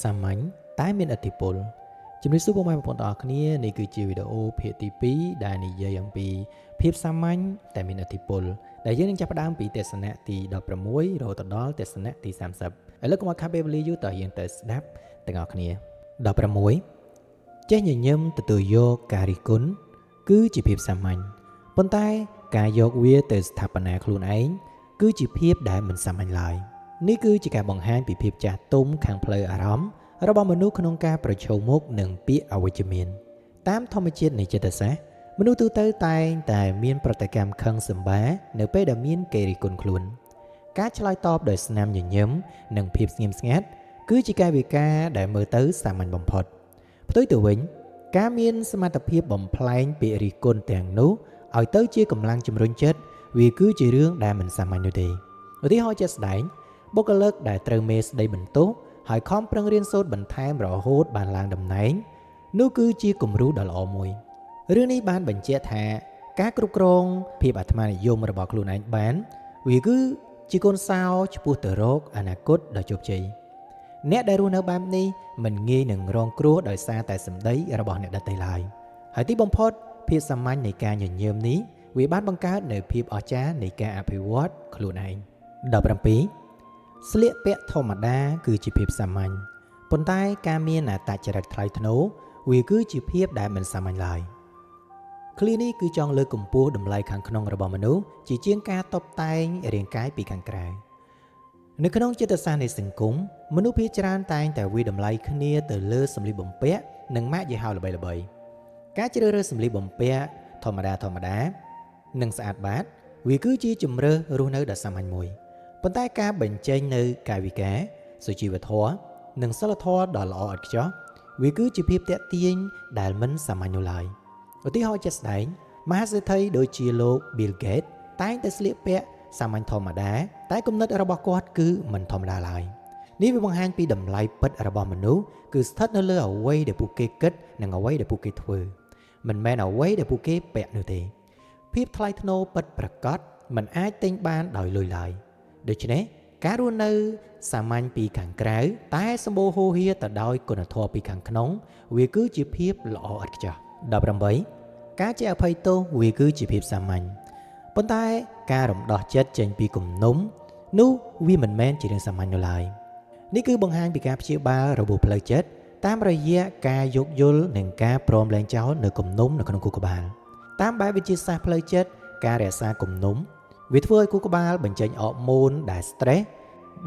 សាមញ្ញតែមានឥទ្ធិពលជំរាបសួរពុកម៉ែបងប្អូនទាំងអស់គ្នានេះគឺជាវីដេអូភាគទី2ដែលនិយាយអំពីភាពសាមញ្ញតែមានឥទ្ធិពលដែលយើងនឹងចាប់ផ្ដើមពីទស្សនៈទី16រហូតដល់ទស្សនៈទី30ឥឡូវកុំឲ្យខាតពេលវេលាយូរតើយើងទៅស្ដាប់ទាំងអស់គ្នា16ចេះញញឹមទទួលយកការរិះគន់គឺជាភាពសាមញ្ញប៉ុន្តែការយកវាទៅស្ថាបនាខ្លួនឯងគឺជាភាពដែលមិនសាមញ្ញឡើយនេះគឺជាការបង្ហាញពីភាពចាស់ទុំខាងផ្លូវអារម្មណ៍របស់មនុស្សក្នុងការប្រឈមមុខនឹងពាក្យអវិជ្ជមានតាមធម្មជាតិនៃចិត្តសាស្ត្រមនុស្សទូទៅតែងតែមានប្រតិកម្មខឹងសម្បានៅពេលដែលមានគេរិះគន់ខ្លួនការឆ្លើយតបដោយស្នាមញញឹមនិងភាពស្ងៀមស្ងាត់គឺជាកាយវិការដែលមើលទៅសាមញ្ញបំផុតផ្ទុយទៅវិញការមានសមត្ថភាពបំផ្លែងពាក្យរិះគន់ទាំងនោះឲ្យទៅជាកម្លាំងជំរុញចិត្តវាគឺជារឿងដែលមិនសាមញ្ញនោះទេឧទាហរណ៍ជាក់ស្ដែងបុគ្គលិកដែលត្រូវមេស្ដីបន្ទោសហើយខំប្រឹងរៀនសូត្របន្ថែមរហូតបានឡើងតំណែងនោះគឺជាគំរូដ៏ល្អមួយរឿងនេះបានបញ្ជាក់ថាការគ្រប់គ្រងភាពអាត្មានិយមរបស់ខ្លួនឯងបានវាគឺជាកូនសោឆ្ពោះទៅរកអនាគតដ៏ជោគជ័យអ្នកដែលរស់នៅបែបនេះមិនងាយនឹងរងគ្រោះដោយសារតែសម្ដីរបស់អ្នកដទៃឡើយហើយទីបំផុតភាពសាមញ្ញនៃការញញឹមនេះវាបានបង្កើតនូវភាពអស្ចារ្យនៃការអភិវឌ្ឍខ្លួនឯង17ស្លៀកពាក់ធម្មតាគឺជាភាពសាមញ្ញប៉ុន្តែការមានអត្តចរិតថ្លៃថ្នូរវាគឺជាភាពដែលមិនសាមញ្ញឡើយឃ្លានេះគឺចង់លើកកម្ពស់តម្លៃខាងក្នុងរបស់មនុស្សជាជាងការតុបតែងរាងកាយពីខាងក្រៅនៅក្នុងចិត្តសាស្ត្រនៃសង្គមមនុស្សភាគច្រើនតែងតែវាយតម្លៃគ្នាទៅលើសម្លៀកបំពាក់និងម៉ាកយីហោល្បីៗការជ្រើសរើសសម្លៀកបំពាក់ធម្មតាៗនិងស្អាតបាតវាគឺជាជម្រើសរស់នៅដ៏សាមញ្ញមួយប៉ុន្តែការបញ្ចេញនៅកាយវិការសុជីវធម៌និងសីលធម៌ដ៏ល្អឥតខ្ចោះវាគឺជាភាពទាក់ទាញដែលមិនសាមញ្ញនោះឡើយឧទាហរណ៍ជាក់ស្ដែងមហាសេដ្ឋីដូចជាលោក Bill Gates តែងតែស្លៀកពាក់សាមញ្ញធម្មតាតែគំនិតរបស់គាត់គឺមិនធម្មតាឡើយនេះវាបង្ហាញពីតម្លៃពិតរបស់មនុស្សគឺស្ថិតនៅលើអ្វីដែលពួកគេគិតនិងអ្វីដែលពួកគេធ្វើមិនមែនអ្វីដែលពួកគេពាក់នោះទេភាពថ្លៃថ្នូរពិតប្រាកដមិនអាចទិញបានដោយលុយឡើយដូច្នេះការរស់នៅសាមញ្ញពីខាងក្រៅតែសម្បូរហូរហៀទៅដោយគុណធម៌ពីខាងក្នុងវាគឺជាភាពល្អឥតខ្ចោះ18ការចេះអភ័យទោសវាគឺជាភាពសាមញ្ញប៉ុន្តែការរំដោះចិត្តចេញពីគំនុំនោះវាមិនមែនជារឿងសាមញ្ញនោះឡើយនេះគឺបង្ហាញពីការព្យាបាលរបួសផ្លូវចិត្តតាមរយៈការយោគយល់និងការព្រមលែងចោលនៅគំនុំនៅក្នុងខួរក្បាលតាមបែបវិទ្យាសាស្ត្រផ្លូវចិត្តការរក្សាគំនុំវាធ្វើឲ្យខួរក្បាលបញ្ចេញអរម៉ូនដែល stress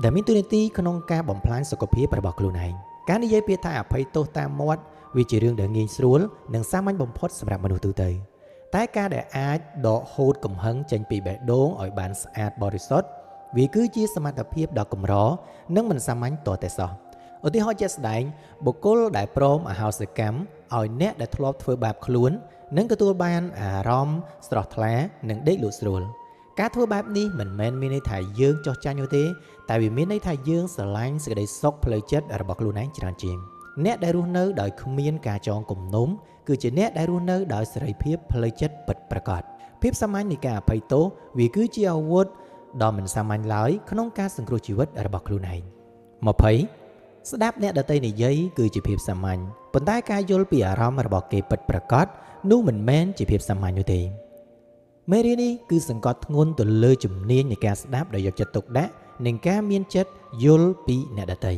ដែលមានតួនាទីក្នុងការបំផ្លាញសុខភាពរបស់ខ្លួនឯងការនិយាយពាក្យថាអភ័យទោសតាមមាត់វាជារឿងដែលងាយស្រួលនិងសាមញ្ញបំផុតសម្រាប់មនុស្សទូទៅតែការដែលអាចដកហូតកំហឹងចេញពីបេះដូងឲ្យបានស្អាតបរិសុទ្ធវាគឺជាសមត្ថភាពដ៏កម្រនិងមិនសាមញ្ញទាល់តែសោះឧទាហរណ៍ជាក់ស្ដែងបុគ្គលដែលព្រមអហោសិកម្មឲ្យអ្នកដែលធ្លាប់ធ្វើបាបខ្លួននឹងទទួលបានអារម្មណ៍ស្រស់ថ្លានិងដេកលក់ស្រួលការធ្វើបែបនេះមិនមែនមានន័យថាយើងចោះចាញ់នោះទេតែវាមានន័យថាយើងស្រឡាញ់សេចក្តីសុខផ្លូវចិត្តរបស់ខ្លួនឯងច្រើនជាងអ្នកដែលរស់នៅដោយគ្មានការចងគំនុំគឺជាអ្នកដែលរស់នៅដោយសេរីភាពផ្លូវចិត្តពិតប្រាកដភាពសាមញ្ញនៃការអភ័យទោសវាគឺជាអាវុធដ៏មិនសាមញ្ញឡើយក្នុងការសង្គ្រោះជីវិតរបស់ខ្លួនឯង20ស្ដាប់អ្នកដទៃនិយាយគឺជាភាពសាមញ្ញប៉ុន្តែការយល់ពីអារម្មណ៍របស់គេពិតប្រាកដនោះមិនមែនជាភាពសាមញ្ញនោះទេមេរៀននេះគឺសង្កត់ធ្ងន់ទៅលើជំនាញនៃការស្ដាប់ដោយយកចិត្តទុកដាក់និងការមានចិត្តយល់ពីអ្នកដទៃ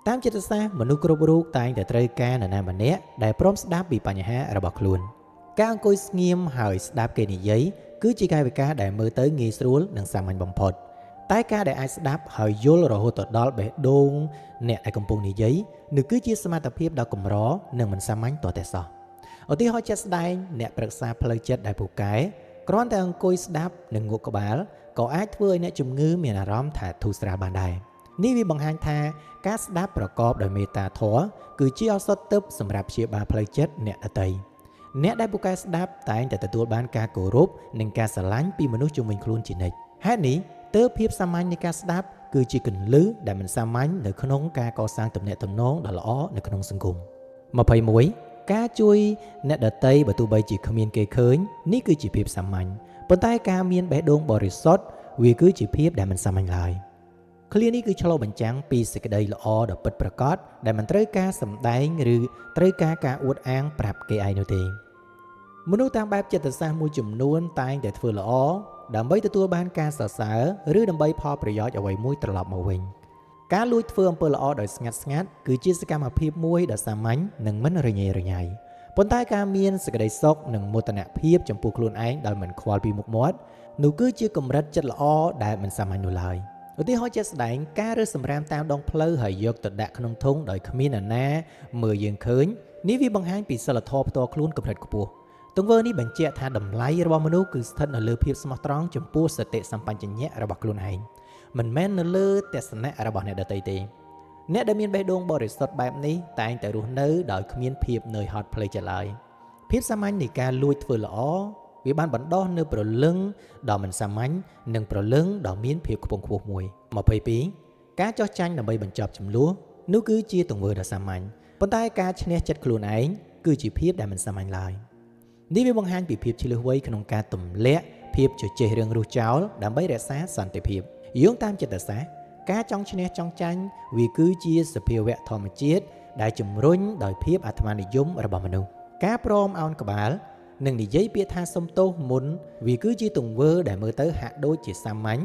តាមចិត្តសាស្ត្រមនុស្សគ្រប់រូបតែងតែត្រូវការនរណាម្នាក់ដែលព្រមស្ដាប់ពីបញ្ហារបស់ខ្លួនការអង្គុយស្ងៀមហើយស្ដាប់គេនិយាយគឺជាកាយវិការដែលមើលទៅងាយស្រួលនិងសាមញ្ញបំផុតតែការដែលអាចស្ដាប់ហើយយល់រហូតដល់បេះដូងអ្នកដែលកំពុងនិយាយនោះគឺជាសមត្ថភាពដ៏កម្រនិងមិនសាមញ្ញទាល់តែសោះឧទាហរណ៍ជាក់ស្ដែងអ្នកប្រឹក្សាផ្លូវចិត្តដែលពូកែគ្រាន់តែអង្គុយស្ដាប់និងងក់ក្បាលក៏អាចធ្វើឲ្យអ្នកជំងឺមានអារម្មណ៍ថាធូរស្រាលបានដែរនេះវាបង្ហាញថាការស្ដាប់ប្រកបដោយមេត្តាធម៌គឺជាឱសថទិព្វសម្រាប់ព្យាបាលផ្លូវចិត្តអ្នកដទៃអ្នកដែលពូកែស្ដាប់តែងតែទទួលបានការគោរពនិងការស្រឡាញ់ពីមនុស្សជុំវិញខ្លួនជានិច្ចហេតុនេះទើបភាពសាមញ្ញនៃការស្ដាប់គឺជាគន្លឹះដែលមិនសាមញ្ញនៅក្នុងការកសាងទំនាក់ទំនងដ៏ល្អនៅក្នុងសង្គម21ការជួយអ្នកដទៃបើទោះបីជាគ្មានគេឃើញនេះគឺជាភាពសាមញ្ញប៉ុន្តែការមានបេះដូងបរិសុទ្ធវាគឺជាភាពដែលមិនសាមញ្ញឡើយ ឃ្លានេះគឺឆ្លុះបញ្ចាំងពីសេចក្តីល្អដ៏ពិតប្រាកដដែលមិនត្រូវការសម្ដែងឬត្រូវការការអួតអាងប្រាប់គេឯងនោះទេមនុស្សតាមបែបចិត្តសាស្ត្រមួយចំនួនតែងតែធ្វើល្អដើម្បីទទួលបានការសរសើរឬដើម្បីផលប្រយោជន៍អ្វីមួយត្រឡប់មកវិញការលួចធ្វើអំពើល្អដោយស្ងាត់ស្ងាត់គឺជាសកម្មភាពមួយដ៏សាមញ្ញនិងមិនរញ៉េរញ៉ៃប៉ុន្តែការមានសេចក្តីសុខនិងមោទនភាពចំពោះខ្លួនឯងដោយមិនខ្វល់ពីមុខមាត់នោះគឺជាកម្រិតចិត្តល្អដែលមិនសាមញ្ញនោះឡើយឧទាហរណ៍ជាក់ស្ដែងការរើសសម្រាមតាមដងផ្លូវហើយយកទៅដាក់ក្នុងធុងដោយគ្មានអ្នកណាមើលយើងឃើញនេះវាបង្ហាញពីសីលធម៌ផ្ទាល់ខ្លួនកម្រិតខ្ពស់ទង្វើនេះបញ្ជាក់ថាតម្លៃរបស់មនុស្សគឺស្ថិតនៅលើភាពស្មោះត្រង់ចំពោះសតិសម្បញ្ញៈរបស់ខ្លួនឯងមិនមែននៅលើទស្សនៈរបស់អ្នកដទៃទេអ្នកដែលមានបេះដូងបរិសុទ្ធបែបនេះតែងតែរស់នៅដោយគ្មានភាពនឿយហត់ផ្លូវចិត្តឡើយភាពសាមញ្ញនៃការលួចធ្វើល្អវាបានបណ្ដោះនៅព្រលឹងដ៏មិនសាមញ្ញនិងព្រលឹងដ៏មានភាពខ្ពង់ខ្ពស់មួយ22ការចោះចាញ់ដើម្បីបញ្ចប់ចំនួននោះគឺជាទង្វើដ៏សាមញ្ញប៉ុន្តែការឈ្នះចិត្តខ្លួនឯងគឺជាភាពដែលមិនសាមញ្ញឡើយនេះវាបង្ហាញពីភាពឈ្លាសវៃក្នុងការទម្លាក់ភាពជជែករឿងរស់ចោលដើម្បីរក្សាសន្តិភាពយោងតាមចិត្តសាស្ត្រការចង់ឈ្នះចង់ចាញ់វាគឺជាសភាវៈធម្មជាតិដែលជំរុញដោយភាពអាត្មានិយមរបស់មនុស្សការព្រមអោនក្បាលនិងនិយាយពាក្យថាសុំទោសមុនវាគឺជាទង្វើដែលមើលទៅហាក់ដូចជាសាមញ្ញ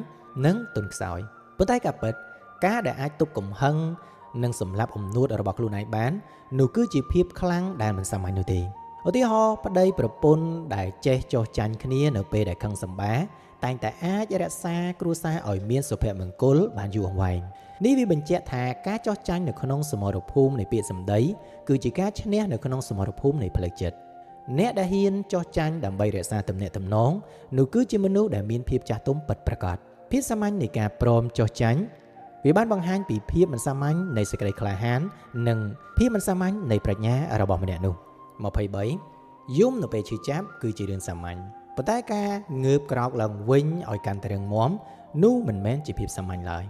និងទន់ខ្សោយប៉ុន្តែការពិតការដែលអាចទប់កំហឹងនិងសម្លាប់អំនួតរបស់ខ្លួនឯងបាននោះគឺជាភាពខ្លាំងដែលមិនសាមញ្ញនោះទេឧទាហរណ៍ប្តីប្រពន្ធដែលចេះចោះចាញ់គ្នានៅពេលដែលខឹងសម្បាតែងតែអាចរក្សាគ្រួសារឲ្យមានសុភមង្គលបានយូរអង្វែងនេះវាបញ្ជាក់ថាការចោះចាញ់នៅក្នុងសមរភូមិនៃពាក្យសម្ដីគឺជាការឈ្នះនៅក្នុងសមរភូមិនៃផ្លូវចិត្តអ្នកដែលហ៊ានចោះចាញ់ដើម្បីរក្សាទំនាក់ទំនងនោះគឺជាមនុស្សដែលមានភាពចាស់ទុំពិតប្រាកដភាពសាមញ្ញនៃការព្រមចោះចាញ់វាបានបង្ហាញពីភាពមិនសាមញ្ញនៃសេចក្តីក្លាហាននិងភាពមិនសាមញ្ញនៃប្រាជ្ញារបស់ម្នាក់នោះ23យំនៅពេលឈឺចាប់គឺជារឿងសាមញ្ញប៉ុន្តែការងើបក្រោកឡើងវិញឲ្យកាន់តែរឹងមាំនោះមិនមែនជាភាពសាមញ្ញឡើយ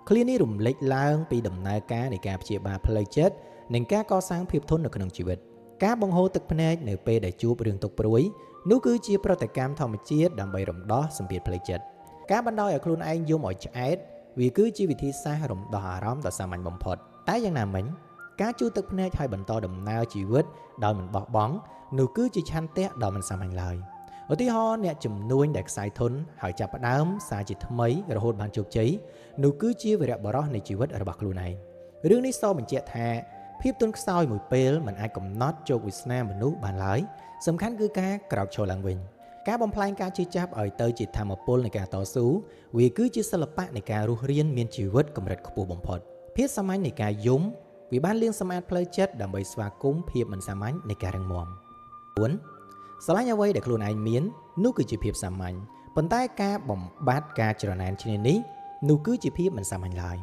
ឃ្លានេះរំលេចឡើងពីដំណើរការនៃការព្យាបាលផ្លូវចិត្តនិងការកសាងភាពធន់នៅក្នុងជីវិតការបង្ហូរទឹកភ្នែកនៅពេលដែលជួបរឿងទុក្ខព្រួយនោះគឺជាប្រតិកម្មធម្មជាតិដើម្បីរំដោះសម្ពាធផ្លូវចិត្តការបណ្ដោយឲ្យខ្លួនឯងយំឲ្យឆ្អែតវាគឺជាវិធីសាស្ត្ររំដោះអារម្មណ៍ដ៏សាមញ្ញបំផុតតែយ៉ាងណាមិញការជូរទឹកភ្នែកឲ្យបន្តដំណើរជីវិតដោយមិនបោះបង់នោះគឺជាឆន្ទៈដ៏មិនសាមញ្ញឡើយឧទាហរណ៍អ្នកជំនួញដែលខ្សែធនហើយចាប់ផ្ដើមសារជាថ្មីរហូតបានជោគជ័យនោះគឺជាវីរបុរសនៃជីវិតរបស់ខ្លួនឯងរឿងនេះសបញ្ជាក់ថាភាពទន់ខ្សោយមួយពេលមិនអាចកំណត់ជោគវាសនាមនុស្សបានឡើយសំខាន់គឺការក្រោកឈរឡើងវិញការបំផ្លែងការជឿចាប់ឲ្យទៅជាធម៌ពលនៃការតស៊ូវាគឺជាសិល្បៈនៃការរស់រានមានជីវិតកម្រិតខ្ពស់បំផុតភាពសាមញ្ញនៃការយំវាបានលាងសម្អាតផ្លូវចិត្តដើម្បីស្វាគមន៍ភាពមិនសាមញ្ញនៃការរឹងមាំ4ស្រឡាញ់អ្វីដែលខ្លួនឯងមាននោះគឺជាភាពសាមញ្ញប៉ុន្តែការបំបត្តិការច្រណែនឈ្នានីសនោះគឺជាភាពមិនសាមញ្ញឡើយ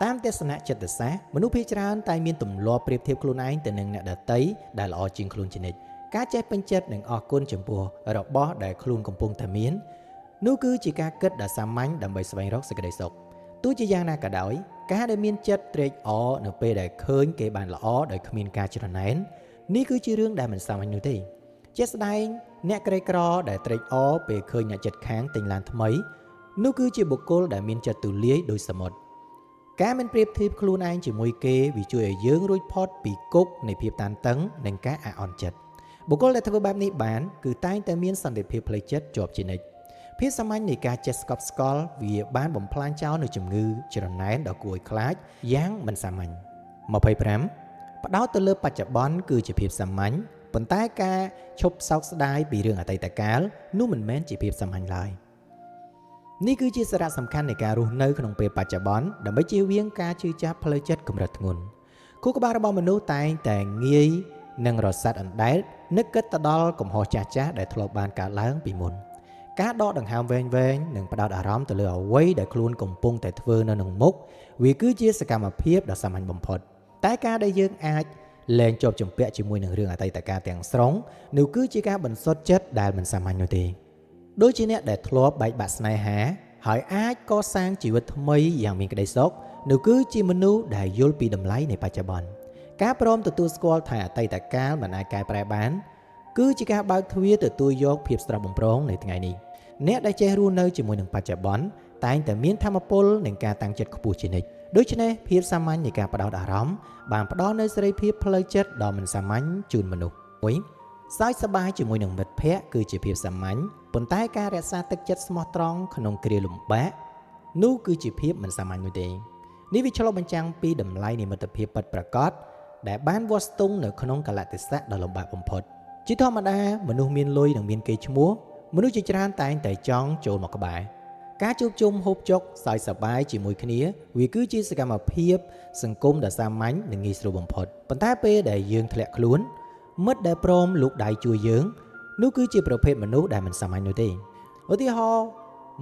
តាមទស្សនៈចិត្តសាស្ត្រមនុស្សភាគច្រើនតែមានទម្លាប់ប្រៀបធៀបខ្លួនឯងទៅនឹងអ្នកដទៃដែលល្អជាងខ្លួនជានិច្ចការចេះពេញចិត្តនិងអរគុណចំពោះរបស់ដែលខ្លួនកំពុងតែមាននោះគឺជាការគិតដ៏សាមញ្ញដើម្បីស្វែងរកសេចក្តីសុខទោះជាយ៉ាងណាក៏ដោយការដែលមានចិត្តត្រេកអរនៅពេលដែលឃើញគេបានល្អដោយគ្មានការច្រណែននេះគឺជារឿងដែលមិនសាមញ្ញនោះទេជាក់ស្ដែងអ្នកក្រីក្រដែលត្រេកអរពេលឃើញអ្នកជិតខាងទិញឡានថ្មីនោះគឺជាបុគ្គលដែលមានចិត្តទូលាយដូចសមុទ្រការមិនប្រៀបធៀបខ្លួនឯងជាមួយគេវាជួយឲ្យយើងរួចផុតពីគុកនៃភាពតានតឹងនិងការអាក់អន់ចិត្តបុគ្គលដែលធ្វើបែបនេះបានគឺតែងតែមានសន្តិភាពផ្លូវចិត្តជាប់ជានិច្ចភាពសាមញ្ញនៃការចេះស្កប់ស្កល់វាបានបំផ្លាញចោលនូវជំងឺច្រណែនដ៏គួរឲ្យខ្លាចយ៉ាងមិនសាមញ្ញ25ផ្ដោតទៅលើបច្ចុប្បន្នគឺជាភាពសាមញ្ញប៉ុន្តែការឈប់សោកស្ដាយពីរឿងអតីតកាលនោះមិនមែនជាភាពសាមញ្ញឡើយនេះគឺជាសារៈសំខាន់នៃការរស់នៅក្នុងពេលបច្ចុប្បន្នដើម្បីជៀសវាងការឈឺចាប់ផ្លូវចិត្តកម្រិតធ្ងន់ខួរក្បាលរបស់មនុស្សតែងតែងាយនឹងរសាត់អណ្ដែតនឹកគិតទៅដល់កំហុសចាស់ៗដែលធ្លាប់បានកើតឡើងពីមុនការដកដង្ហើមវែងៗនិងផ្ដោតអារម្មណ៍ទៅលើអ្វីដែលខ្លួនកំពុងតែធ្វើនៅក្នុងមុខវាគឺជាសកម្មភាពដ៏សាមញ្ញបំផុតតែការដែលយើងអាចលែងជាប់ជំពាក់ជាមួយនឹងរឿងអតីតកាលទាំងស្រុងនោះគឺជាការបន្សុទ្ធចិត្តដែលមិនសាមញ្ញនោះទេដូចជាអ្នកដែលធ្លាប់បែកបាក់ស្នេហាហើយអាចកសាងជីវិតថ្មីយ៉ាងមានក្តីសុខនោះគឺជាមនុស្សដែលយល់ពីតម្លៃនៃបច្ចុប្បន្នការព្រមទទួលស្គាល់ថាអតីតកាលមិនអាចកែប្រែបានគឺជាការបើកទ្វារទទួលយកភាពស្រស់បំព្រងនៃថ្ងៃនេះអ្នកដែលចេះរស់នៅជាមួយនឹងបច្ចុប្បន្ន តែងតែមានធម៌ពលនិងការតាំងចិត្តខ្ពស់ជានិច្ចដូច្នេះភាពសាមញ្ញនៃការផ្ដោតអារម្មណ៍បានផ្ដល់នូវសេរីភាពផ្លូវចិត្តដ៏មិនសាមញ្ញជូនមនុស្ស1សើចសប្បាយជាមួយនឹងមិត្តភ័ក្តិគឺជាភាពសាមញ្ញប៉ុន្តែការរក្សាទឹកចិត្តស្មោះត្រង់ក្នុងគ្រាលំបាកនោះគឺជាភាពមិនសាមញ្ញនោះទេនេះវាឆ្លុះបញ្ចាំងពីតម្លៃនៃមិត្តភាពពិតប្រាកដដែលបានវាស់ស្ទង់នៅក្នុងកាលៈទេសៈដ៏លំបាកបំផុតជាធម្មតាមនុស្សមានលុយនិងមានកេរ្តិ៍ឈ្មោះមនុស្សជាច្រើនតែងតែចង់ចូលមកក្បែរការជួបជុំហូបចុកសើចសប្បាយជាមួយគ្នាវាគឺជាសកម្មភាពសង្គមដ៏សាមញ្ញនិងងាយស្រួលបំផុតប៉ុន្តែពេលដែលយើងធ្លាក់ខ្លួនមិត្តដែលព្រមលូកដៃជួយយើងនោះគឺជាប្រភេទមនុស្សដែលមិនសាមញ្ញនោះទេឧទាហរណ៍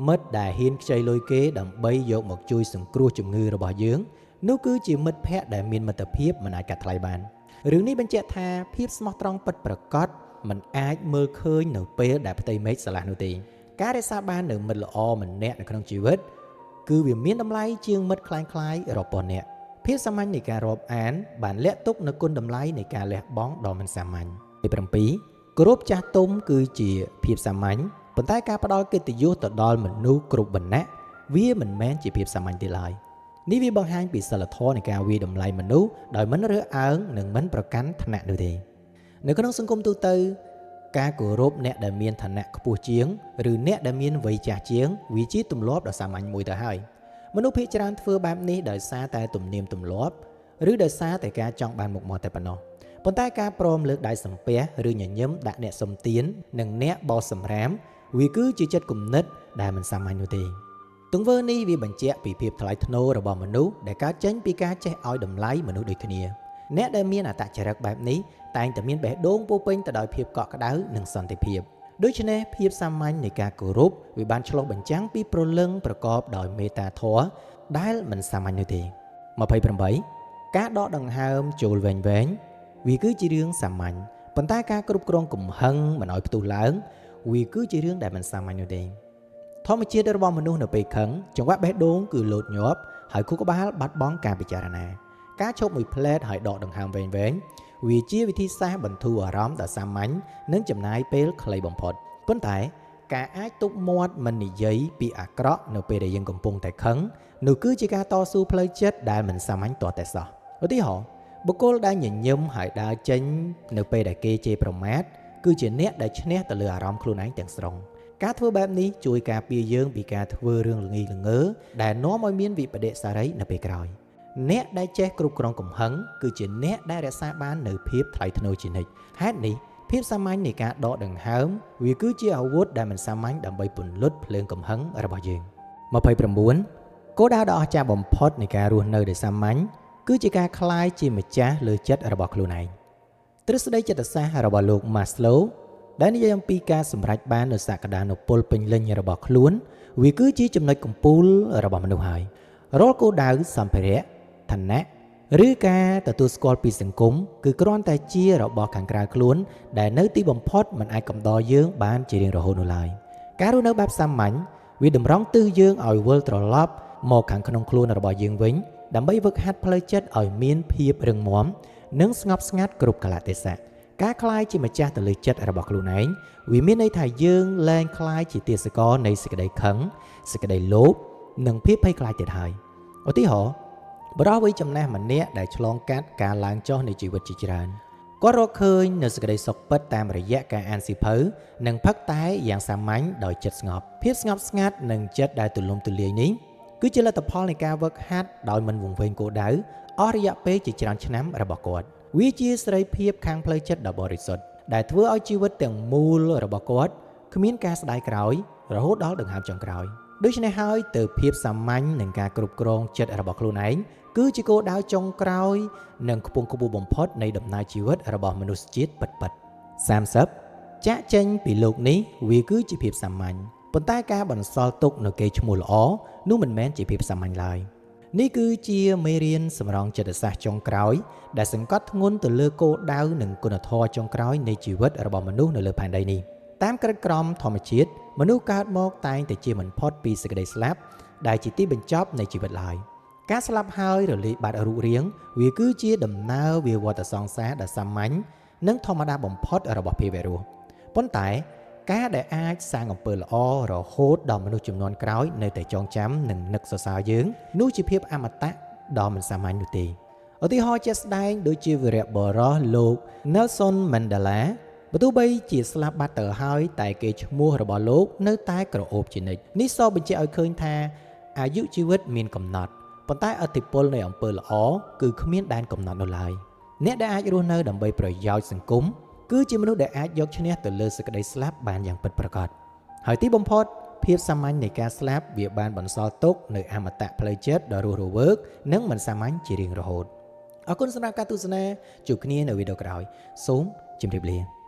មិត្តដែលហ៊ានខ្ចីលុយគេដើម្បីយកមកជួយសង្គ្រោះជំងឺរបស់យើងនោះគឺជាមិត្តភ័ក្តិដែលមានមិត្តភាពមិនអាចកាត់ថ្លៃបានរឿងនេះបញ្ជាក់ថាភាពស្មោះត្រង់ពិតប្រាកដមិនអាចមើលឃើញនៅពេលដែលផ្ទៃមេឃស្រឡះនោះទេការរក្សាបាននូវមិត្តល្អម្នាក់នៅក្នុងជីវិតគឺវាមានតម្លៃជាងមិត្តក្លែងៗរាប់ពាន់នាក់ភាពសាមញ្ញនៃការរាប់អានបានលាក់ទុកនូវគុណតម្លៃនៃការលះបង់ដ៏មិនសាមញ្ញទី7គោរពចាស់ទុំគឺជាភាពសាមញ្ញប៉ុន្តែការផ្ដល់កិត្តិយសទៅដល់មនុស្សគ្រប់វណ្ណៈវាមិនមែនជាភាពសាមញ្ញទេឡើយនេះវាបង្ហាញពីសីលធម៌នៃការវាយតម្លៃមនុស្សដោយមិនរើសអើងនិងមិនប្រកាន់ឋានៈនោះទេនៅក្នុងសង្គមទូទៅការគោរពអ្នកដែលមានឋានៈខ្ពស់ជាងឬអ្នកដែលមានវ័យចាស់ជាងវាជាទម្លាប់ដ៏សាមញ្ញមួយទៅហើយមនុស្សភាគច្រើនធ្វើបែបនេះដោយសារតែទំនៀមទម្លាប់ឬដោយសារតែការចង់បានមុខមាត់តែប៉ុណ្ណោះប៉ុន្តែការព្រមលើកដៃសំពះឬញញឹមដាក់អ្នកសុំទាននិងអ្នកបោសសម្រាមវាគឺជាចិត្តគំនិតដែលមិនសាមញ្ញនោះទេទង្វើនេះវាបញ្ជាក់ពីភាពថ្លៃថ្នូររបស់មនុស្សដែលកើតចេញពីការចេះឲ្យតម្លៃមនុស្សដូចគ្នាអ្នកដែលមានអត្តចរិតបែបនេះតែងតែមានបេះដូងពោពេញទៅដោយភាពកក់ក្ដៅនិងសន្តិភាពដូច្នេះភាពសាមញ្ញនៃការគោរពវាបានឆ្លុះបញ្ចាំងពីព្រលឹងប្រកបដោយមេត្តាធម៌ដែលមិនសាមញ្ញនោះទេ28ការដកដង្ហើមចូលវែងៗវាគឺជារឿងសាមញ្ញប៉ុន្តែការគ្រប់គ្រងកំហឹងមិនឲ្យផ្ទុះឡើងវាគឺជារឿងដែលមិនសាមញ្ញនោះទេធម្មជាតិរបស់មនុស្សនៅពេលខឹងចង្វាក់បេះដូងគឺលោតញាប់ហើយខួរក្បាលបាត់បង់ការពិចារណាការឈប់មួយផ្លែតហើយដកដង្ហើមវែងៗវាជាវិធីសាស្ត្របន្ធូរអារម្មណ៍ដ៏សាមញ្ញនិងចំណាយពេលខ្លីបំផុតប៉ុន្តែការអាចទប់មាត់មិននិយាយពីអាក្រក់នៅពេលដែលយើងកំពុងតែខឹងនោះគឺជាការតស៊ូផ្លូវចិត្តដែលមិនសាមញ្ញទាល់តែសោះឧទាហរណ៍បុគ្គលដែលញញឹមហើយដើរចេញនៅពេលដែលគេជេរប្រមាថគឺជាអ្នកដែលឈ្នះទៅលើអារម្មណ៍ខ្លួនឯងទាំងស្រុងការធ្វើបែបនេះជួយការពារយើងពីការធ្វើរឿងល្ងីល្ងើដែលនាំឲ្យមានវិបដិសារីនៅពេលក្រោយអ្នកដែលចេះគ្រប់គ្រងកំហឹងគឺជាអ្នកដែលរក្សាបាននូវភាពថ្លៃថ្នូរជានិច្ចហេតុនេះភាពសាមញ្ញនៃការដកដង្ហើមវាគឺជាអាវុធដែលមិនសាមញ្ញដើម្បីពន្លត់ភ្លើងកំហឹងរបស់យើង29គោលដៅដ៏អស្ចារ្យបំផុតនៃការរស់នៅដោយសាមញ្ញគឺជាការក្លាយជាម្ចាស់លើចិត្តរបស់ខ្លួនឯងទ្រឹស្ដីចិត្តសាស្ត្ររបស់លោក Maslow ដែលនិយាយអំពីការសម្រេចបាននូវសក្តានុពលពេញលេញរបស់ខ្លួនវាគឺជាចំណុចកំពូលរបស់មនុស្សហើយរាល់គោលដៅសម្ភារៈឋានៈឬការទទួលស្គាល់ពីសង្គមគឺគ្រាន់តែជារបស់ខាងក្រៅខ្លួនដែលនៅទីបំផុតមិនអាចកំដរយើងបានជារៀងរហូតនោះឡើយការរស់នៅបែបសាមញ្ញវាតម្រង់ទិសយើងឲ្យវិលត្រឡប់មកខាងក្នុងខ្លួនរបស់យើងវិញដើម្បីហ្វឹកហាត់ផ្លូវចិត្តឲ្យមានភាពរឹងមាំនិងស្ងប់ស្ងាត់គ្រប់កាលៈទេសៈការក្លាយជាម្ចាស់ទៅលើចិត្តរបស់ខ្លួនឯងវាមានន័យថាយើងលែងក្លាយជាទាសករនៃសេចក្តីខឹងសេចក្តីលោភនិងភាពភ័យខ្លាចទៀតហើយឧទាហរណ៍បុរសវ័យចំណាស់ម្នាក់ដែលឆ្លងកាត់ការឡើងចុះនៃជីវិតជាច្រើនគាត់រកឃើញនូវសេចក្តីសុខពិតតាមរយៈការអានសៀវភៅនិងផឹកតែយ៉ាងសាមញ្ញដោយចិត្តស្ងប់ភាពស្ងប់ស្ងាត់និងចិត្តដែលទូលំទូលាយនេះគឺជាលទ្ធផលនៃការហ្វឹកហាត់ដោយមិនវង្វេងគោលដៅអស់រយៈពេលជាច្រើនឆ្នាំរបស់គាត់វាជាសេរីភាពខាងផ្លូវចិត្តដ៏បរិសុទ្ធដែលធ្វើឲ្យជីវិតទាំងមូលរបស់គាត់គ្មានការស្ដាយក្រោយរហូតដល់ដង្ហើមចុងក្រោយដូច្នេះហើយទើបភាពសាមញ្ញនិងការគ្រប់គ្រងចិត្តរបស់ខ្លួនឯងគឺជាគោលដៅចុងក្រោយនិងខ្ពង់ខ្ពស់បំផុតនៃដំណើរជីវិតរបស់មនុស្សជាតិពិតៗ30ចាក់ចេញពីលោកនេះវាគឺជាភាពសាមញ្ញប៉ុន្តែការបន្សល់ទុកនូវកេរ្តិ៍ឈ្មោះល្អនោះមិនមែនជាភាពសាមញ្ញឡើយនេះគឺជាមេរៀនសម្រងចិត្តសាស្ត្រចុងក្រោយដែលសង្កត់ធ្ងន់ទៅលើគោលដៅនិងគុណធម៌ចុងក្រោយនៃជីវិតរបស់មនុស្សនៅលើផែនដីនេះតាមក្រឹតក្រមធម្មជាតិមនុស្សកើតមកតែងតែជាមិនផុតពីសេចក្តីស្លាប់ដែលជាទីបញ្ចប់នៃជីវិតឡើយការស្លាប់ហើយរលាយបាត់រូបរាងវាគឺជាដំណើរវាវត្តសង្សារដ៏សាមញ្ញនិងធម្មតាបំផុតរបស់ភាវៈរស់ប៉ុន្តែ ការដែលអាចសាងអំពើល្អរហូតដល់មនុស្សជំនាន់ក្រោយនៅតែចងចាំនិងនឹកសរសើរយើងនោះជាភាពអមតៈដ៏មិនសាមញ្ញនោះទេឧទាហរណ៍ជាក់ស្ដែងដូចជាវីរៈបុរសលោក Nelson Mandela បើទោះបីជាស្លាប់បាត់ទៅហើយតែគេឈ្មោះរបស់លោកនៅតែក្រអូបជានិច្ចនេះសបញ្ជាក់ឲ្យឃើញថាអាយុជីវិតមានកំណត់ប៉ុន្តែឥទ្ធិពលនៃអំពើល្អគឺគ្មានដែនកំណត់នោះឡើយអ្នកដែលអាចរស់នៅដើម្បីប្រយោជន៍សង្គមគឺជាមនុស្សដែលអាចយកឈ្នះទៅលើសេចក្តីស្លាប់បានយ៉ាងពិតប្រាកដហើយទីបំផុតភាពសាមញ្ញនៃការស្លាប់វាបានបន្សល់ទុកនៅអមតៈផ្លូវចិត្តដ៏រស់រវើកនិងមិនសាមញ្ញជារៀងរហូតអរគុណសម្រាប់ការទស្សនាជួបគ្នានៅវីដេអូក្រោយសូមជម្រាបលា។